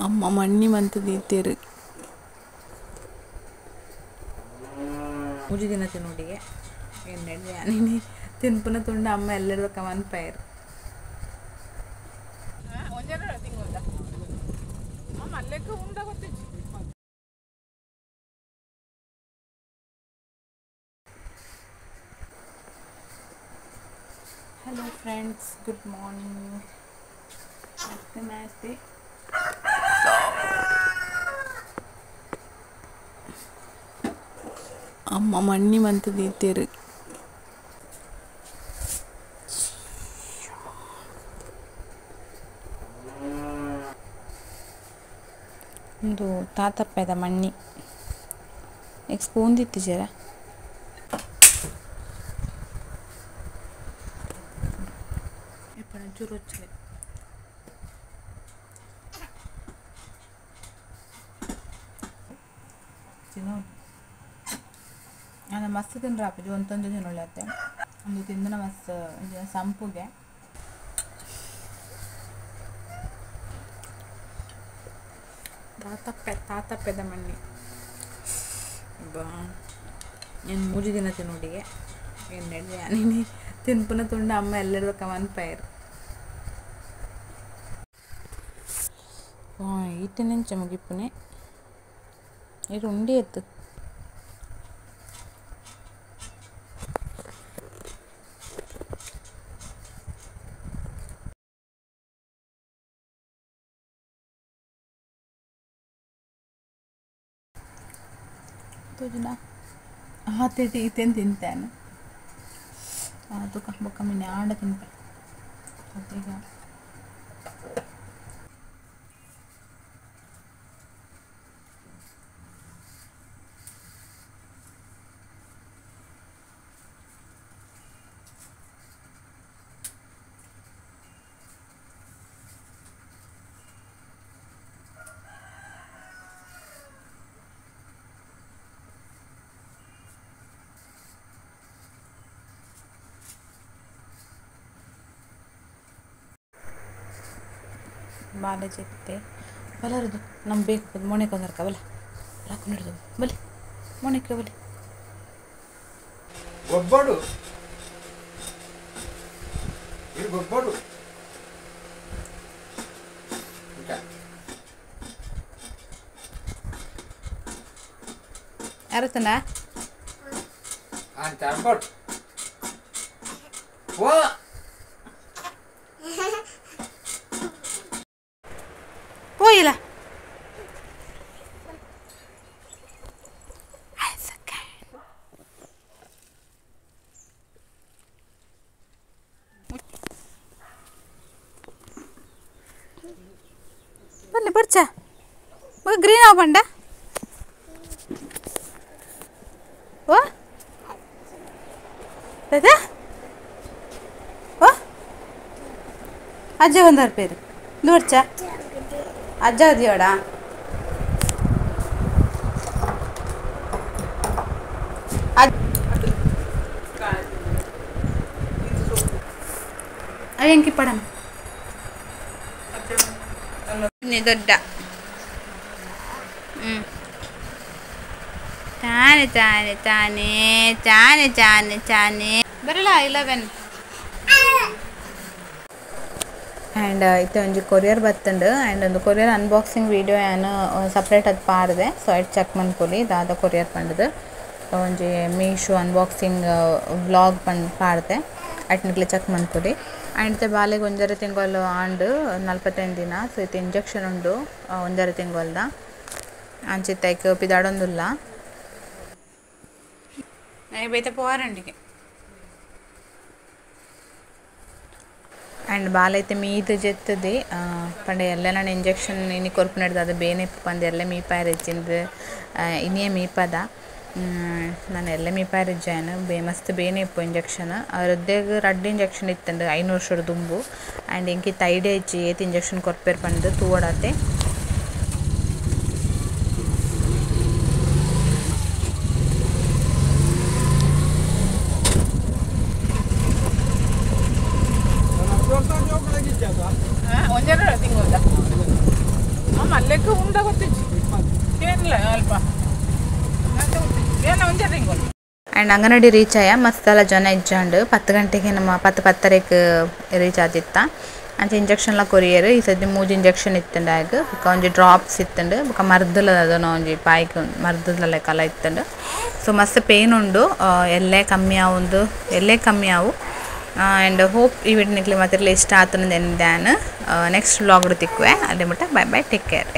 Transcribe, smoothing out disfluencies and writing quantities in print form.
ಅಮ್ಮ ಮಣ್ಣಿ ಮಂತ್ ದೀತೆರ್ ಮೂಜಿ ದಿನ ತಿನ್ನುಡಿಗೆ ಎಣ್ಣೆ ಯಾನಿನಿ ತಿನ್ಪುನ ತುಂಡ ಅಮ್ಮ ಎಲ್ಲರ come on ಪೈರ್ Hello friends, good morning. ಅಮ್ಮ ಮಣ್ಣಿ ಮಂತ್ ದೀತೆರ್ ಒಂದು ತಾತಪ್ಪದ ಮಣ್ಣಿ ಈಗ ಸ್ಪೂನ್ ದಿತ್ತಿಜರ ಚೂರು ಹಚ್ಚಲೆ ನಾನು ಮಸ್ತ್ ತಿಂದ್ರೆ ಆಪುಜಿ ಒಂತೊಂದು ತಿನ್ನೊಳ್ಳೆ ಒಂದು ತಿಂದನ ಮಸ್ತ್ ಸಂಪುಗೆ ತಾತಪ್ಪೆ ತಾತಪ್ಪೆದ ಮಣ್ಣಿ ಬಾ నేను ಮೂಜಿ ದಿನ ತಿನ್ನುಡಿಗೆ ಎಣ್ಣೆ ಯಾನಿನಿ ತಿನ್ಪುನ ತುಂಡ ಅಮ್ಮ ಎಲ್ಲರ ಕಮನ್ ಪೈರ್ ಈಟನೆಂಚ ಮುಗಿಪುನೆ ಇದು ಉಂಡಿ ಎತ್ತು ತೋಜುನ ಆತೇಟಿ ಈತೇನು ತಿಂತಾನೆ ಅದು ಬೊಕ್ಕ ಮೀನು ಆಂಡ ತಿನ್ಪೆ ಅದೀಗ ಬಾಲೆ ಜೆತ್ತೆ ಬಲರದು ನಮ್ಮ ಬೇಕು ಮೊಣೆ ಕೊಂದರ್ಕ ಬಲೆ ರಾಕು ಹಿಡಿದು ಬಲೆ ಮೊಣೆಕ್ಕೆ ಬಲೆ ಗೊಬ್ಬಡು ಇದು ಗೊಬ್ಬಡು ಯಾರತ್ತನ ಅಂತ ಅಂಬಟ್ ವಾ ಹೋಗಿಲ್ಲ ಬನ್ನಿ ಬಿಡ್ಚ ಮಗ ಗ್ರೀನ್ ಆವಪಂಡ ಓ ಓ ಅಜ್ಜ ಬಂದಾರ ಪೇರು ನೋಡ್ಚ ಅಜ್ಜ ದಿಯೋಡ ಅಯ್ಯಂಕಿ ಪಡಮ್ ದೊಡ್ಡ ತಾನೆ ತಾನೆ ತಾನೆ ತಾನೆ ತಾನೆ ತಾನೆ ಬರಲ್ಲ 11 ಆ್ಯಂಡ್ ಇತ್ತೆ ಒಂಜಿ ಕೊರಿಯರ್ ಬತ್ತುಂಡು ಆ್ಯಂಡ್ ಒಂದು ಕೊರಿಯರ್ ಅನ್ಬಾಕ್ಸಿಂಗ್ ವೀಡಿಯೋ ಯಾನು ಸಪ್ರೇಟ್ ಅದು ಪಾಡ್ದೆ ಸೊ ಐಟ್ ಚೆಕ್ ಮನ್ಪೊಲಿ ದಾದ ಕೊರಿಯರ್ ಪಂಡದು ಒಂಜಿ ಮೀಶೋ ಅನ್ಬಾಕ್ಸಿಂಗ್ ವ್ಲಾಗ್ ಪಂಡ್ ಪಾಡ್ದೆ ಐಟ್ ನಿಕ್ಲೆ ಚೆಕ್ ಮನ್ಪೊಲಿ ಆ್ಯಂಡ್ ಇತ್ತೆ ಬಾಲೆಗ್ ಒಂಜರೆ ತಿಂಗೊಲು ಆಂಡ್ 45 ದಿನ ಸೊ ಇತ್ತೆ ಇಂಜೆಕ್ಷನ್ ಉಂಡು ಒಂಜರೆ ತಿಂಗೊಲ್ದ ಅಂಚಿತ್ತೆ ಐಕ್ ಪಿದಾಡೊಂದುಲ್ಲ ಬೇತೆ ಪೋರಂಡಿಗೆ ಆ್ಯಂಡ್ ಬಾಲೈತೆ ಮೀದು ಜೆತ್ತದೆ ಪಂಡ ಎಲ್ಲ ನಾನು ಇಂಜೆಕ್ಷನ್ ಇನಿ ಕೊರ್ಪು ನಡ್ದು ಅದು ಬೇನೆ ಪಂದು ಎಲ್ಲ ಮೀಪಾಯರ್ ಹೆಚ್ಚಿಂದು ಇನಿಯೇ ಮೀಪದ ನಾನು ಎಲ್ಲ ಮೀಪಾಯರ್ ಜಾಯ್ನ್ ಬೇ ಮಸ್ತ್ ಬೇನೆ ಇಪ್ಪು ಇಂಜೆಕ್ಷನ್ ಹೃದಯಗ್ ರಡ್ಡ್ ಇಂಜೆಕ್ಷನ್ ಇತ್ತಂಡು 5 ವರ್ಷದ ದುಂಬು ಆ್ಯಂಡ್ ಇಂಕಿತ್ತ ಐಡಿಯಾ ಇಚ್ಚಿ ಏತ್ ಇಂಜೆಕ್ಷನ್ ಕೊರ್ಪೇರ್ ಪಂದು ತೂವಡಾತೆ ಒಂಜರ ತಿಂಗೊಲ್ದ ಮಲ್ಲೆಕ್ ಉಂಡ ಗೊತ್ತಿಜ್ಜಿ ಏನಿಲ್ಲ ಅಲ್ಪ ಏನ ಒಂಜೆ ತಿಂಗಳು. ಆ್ಯಂಡ್ ಅಂಗನವಾಡಿ ರೀಚ್ ಆಯ ಮಸ್ತ್ ಜನ ಇಜ್ಜಾಂಡ್ 10 ಗಂಟೆಗೆ ನಮ್ಮ 10 10:30ಕ್ ರೀಚ್ ಆದಿತ್ತ. ಅಂಚ ಇಂಜೆಕ್ಷನ್ ಲ ಕೊರಿಯರ್ ಈ ಸತಿ 3 ಇಂಜೆಕ್ಷನ್ ಇತ್ತಂಡ ಆಗ ಬೊಕ ಒಂಜಿ ಡ್ರಾಪ್ಸ್ ಇತ್ತಂಡ್ ಬೊಕ ಮರ್ದಲ ಅದನ ಒಂಜಿ ಪಾಯ್ಕ್ ಮರ್ದದ ಲೆಕ್ಕಲ ಇತ್ತಂಡ್. ಸೊ ಮಸ್ತ್ ಪೇನ್ ಉಂಡು, ಎಲ್ಲೇ ಕಮ್ಮಿ ಆವುಂದು ಎಲ್ಲೇ ಕಮ್ಮಿ ಆವು. ಆ್ಯಂಡ್ ಹೋಪ್ ಈ ವಿಡಿಯೋ ನಿಕ್ಲೆ ಮಾತೆರ್ಲ ಇಷ್ಟ ಆತುಂಡು ಎಂದಾನ್. ನೆಕ್ಸ್ಟ್ ವ್ಲಾಗ್ ತಿಕ್ಕುವೆ, ಅಲ್ಲೇ ಮುಟ್ಟ ಬಾಯ್ ಬಾಯ್, ಟೇಕ್ ಕೇರ್.